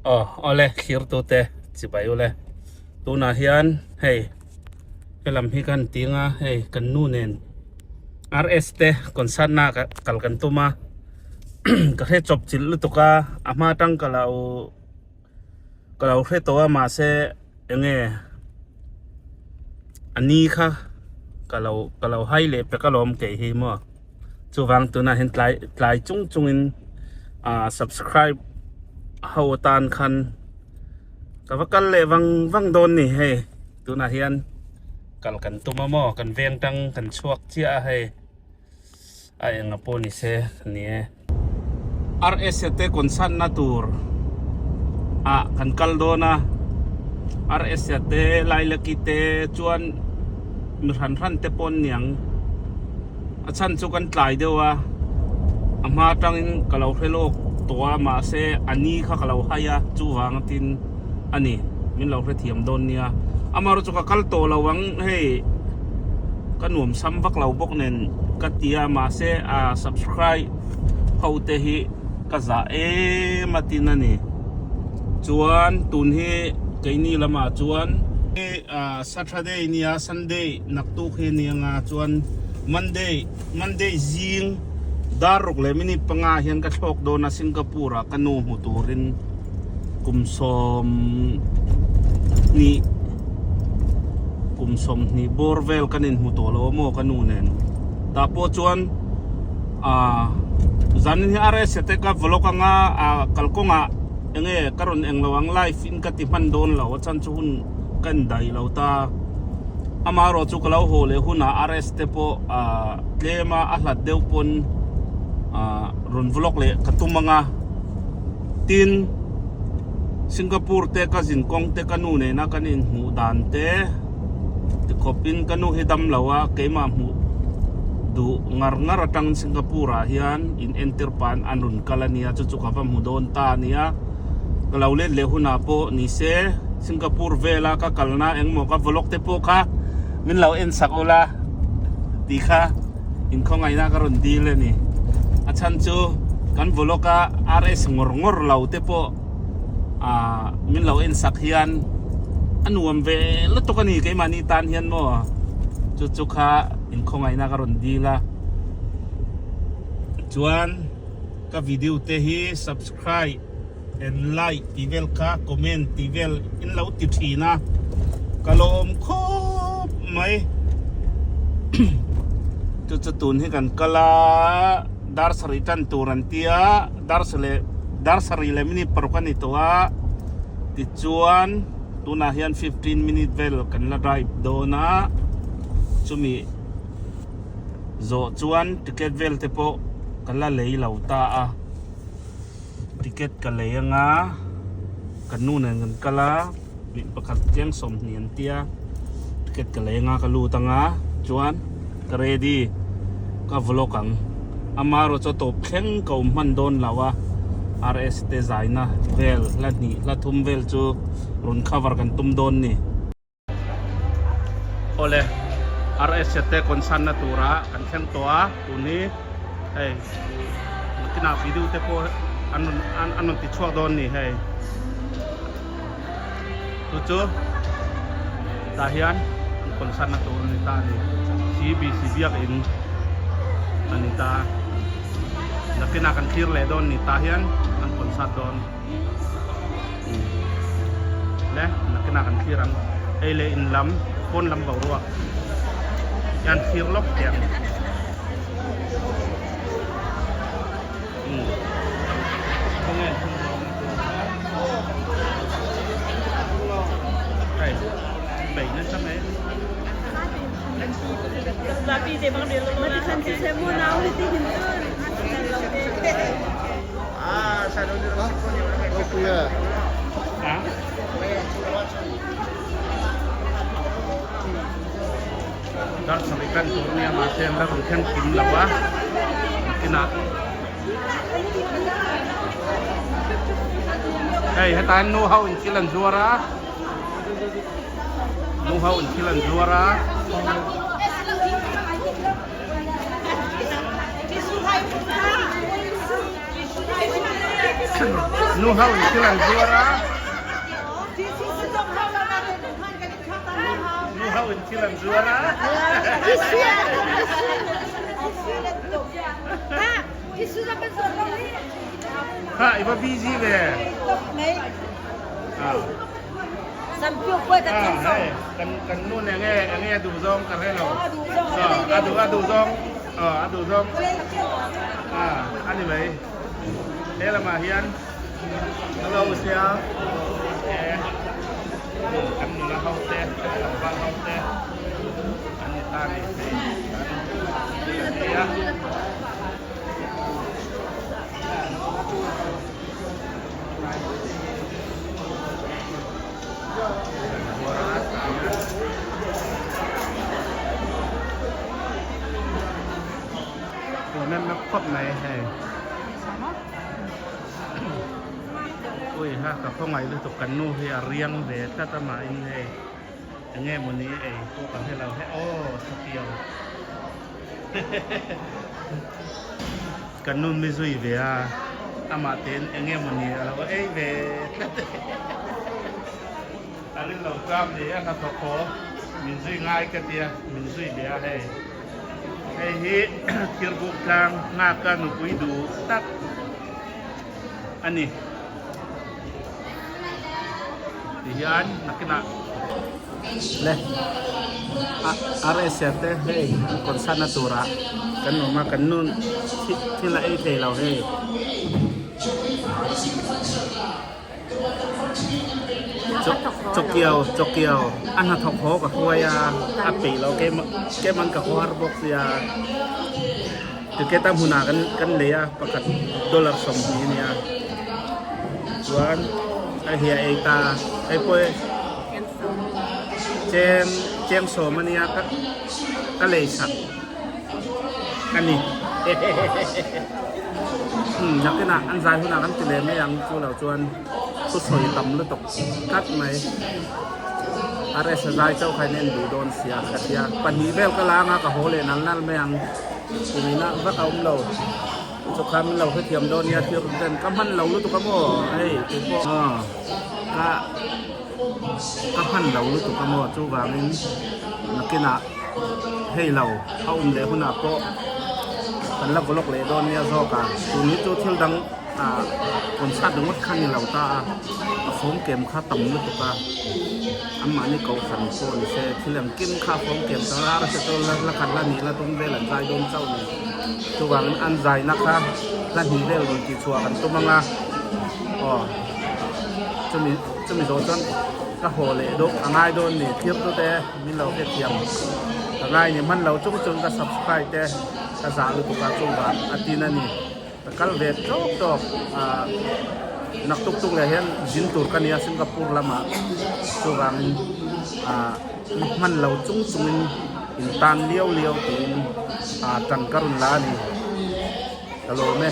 Aw awle thlirtute chibai ule tunah hian hei helam hi kan ting a hei kan nu nen RS te concert na kal kan tum a ka hre chawp chilh lutuk a a hma tang ka lo ka lo hre tawh a mahse enge a ni kha ka lo ka lo hai leh pek alawm kei hi maw. Chuvang tunah hian tlai tlai chung chungin ah subscribe ho atan khan ka va kal leh vang vang dawn ni hei tunah hian kal kan tum a maw kan veng tang kan chhuak chiah a hei a enga pawh ni se ni e. RSA te concert na tur ah kan kal dawn a RSA te Lailaki te chuan mi hran hran te pawh an niang a chhan chu kan tlai deuh a a hma atangin ka lo hre lawk tawh a mahse a ni kha ka lo hai a chuvang atin a ni min lo hrethiam dawn nia amaherawhchu chu ka kal tawh lo ang hei ka nuam sam vak lo bawk nen ka ti a mahse ah subscribe ho te hi ka zah em a tin a ni chuan tun hi keini lamah chuan ah Saturday nia Sunday naktuk hi a ni anga chuan Monday Monday zing dar ruk leh minute panga hian ka thlawk dawn a Singapore ah ka nu hmu turin kum 20 kum 20 bawr vel kan inhmu tawh lo a maw ka nu nen tah pawh chuan ah zanin hi RS te ka vlog anga ah kalkawngah enge ka rawn eng lo ang live in ka ti hman dawn lo a chhan chu hun ka indaih lo ta amaherawh chu ka lo haw leh hunah RS te pawh ah tlem a a hlat deuh pawn ah rawn vlog leh ka tum anga. Tin, Singapore te ka zin kawng te ka nu nena kan inhmuh dan te tikhawpin ka nu hi dam lo a, keimah hmuh duh ngar ngar atangin Singapore ah hian in entir pahin an rawn kal a nia, chu chu ka va hmu dawn ta a nia. Ka lo let leh hunah pawh ni se Singapore vela ka kalna engmaw ka vlog te pawh kha min lo en sak ula tih kha. Inkhawngaihna ka rawn dil a ni. A chhan chu kan vlog a RS ngawr ngawr lo te pawh ah min lo en sak hian a nuam ve lutuk a ni keimahni tan hian maw chu chu kha inkhawngaihna ka rawn dil a. Chuan ka video te hi subscribe and like tih vel kha comment tih vel in lo ti thin a ka lawm khawp mai chu chu tun hi kan kal a dar sarih tan tur an tia dar sarih dar sarih leh minute paruk a ni tawh a tichuan tunah hian 15 minute vel kan la drive dawn a chumi zawh chuan ticket vel te pawh ka la lei lo ta a. Ticket ka lei anga ka nu nen kan kal a mi pakhat chiang 20 an tia ticket ka lei anga ka lut anga chuan ka ready ka vlog ang amaherawh chu a tawp thleng ka awm hman dawn lo a RS te zaina vel hla hnih hla thum vel chu rawn cover kan tum dawn ni. Awle RS te concert na tura kan thleng tawh a tun hi hei nakinah video te pawh an rawn an rawn ti chhuak dawn a ni hei chu chu tah hian an concert na tur a ni ta a ni CBC biakin a ni ta nakinah kan thlir leh dawn a ni tah hian an concert dawn. Le nakinah kan thlir ang ei leh in lam pawn lam boruak hian thlir lawk teh ang khawnge hei beih nasa mai. Dar sarih kan tur nia mahse an la rawn thleng kim lo a nakinah hei heta hian nu ho in thil an zuar a nu ho in thil an zuar a. Nu ho in thil an zuar a. Nu ho in thil an zuar a. Kha i va busy ve. Kan kan nu nen nge enge a duh zawng ka hre lo. A duh a duh zawng a duh zawng a ni mai. He lamah hian hello sia kan nula ho te kan tlangval ho te an ni ta ni hei an ni a. Hmuh khawp mai hei ui ha ka khawngaih lutuk kan nu hi a riang ve tlat a mahin hei eng nge mawni ei pawh ka hre lo he aw sapiau Kan nun mi zui ve a, amah tein eng nge maw ni a lo ei ve tlat e. A rin lo tlang ni a hnathawk haw min zui ngai ka tia, min zui ve a hei. Hei hi thirbuk tlang nghaka nupui duh tak a ni. Tihian nakinah le RSA te hei an concert na turah kan awm a kan nu thil a ei thei lo hei. Chawkiau chawkiau a hnathawk haw ka hruai a a peih lo keimah ka haw har bawk sia ticket a hmunah kan lei a pakhat dollar 20 a nia chuan a hi a ei ta hei pawh hi cheng cheng sawm a nia ka ka lei sak a ni umm nakinah an zai hunah kan ti leh mai ang chu lo chuan thusawi tam lutuk tlat mai RS a zai chauh kha in en duh dawn sia ka tia pahnih vel ka la anga ka haw leh nal nal mai ang tumina vak a awm lo. Chawkha min lo hrethiam dawn nia thil ruk ten ka hman lo lutuk a maw hei keipawh ka ka hman lo lutuk a maw chuvangin nakinah hei lo a awm leh hunah pawh kan la vlog leh dawn nia zawk a tun hi chu thil dang ah concert ringawt kha ni lo ta a a fawm kem kha tam lutuk a anmahni kohhran pawh ni se thil engkim kha a fawm kem ta a rsa chu la khat la nih la tum vel an zai dawn chauh ni. Chuvangin an zaina kha hla hnih vel rawn tih chhuah kan tum ang a, aw chumi chumi zawh chuan ka haw leh deuh a ngai dawn ni thlir tute min lo hrethiam ka ngai ni hman lo chung chung ka subscribe te ka zah lutuk a chuvang a tin a ni ka kal ve tawk tawk ah nak tuk tuk leh hian zin tur ka nia Singapore lamah chuvangin ah. Hman lo chung chungin in tan liau liau tiin aa tan ka rawn la a ni. Ka lawm e.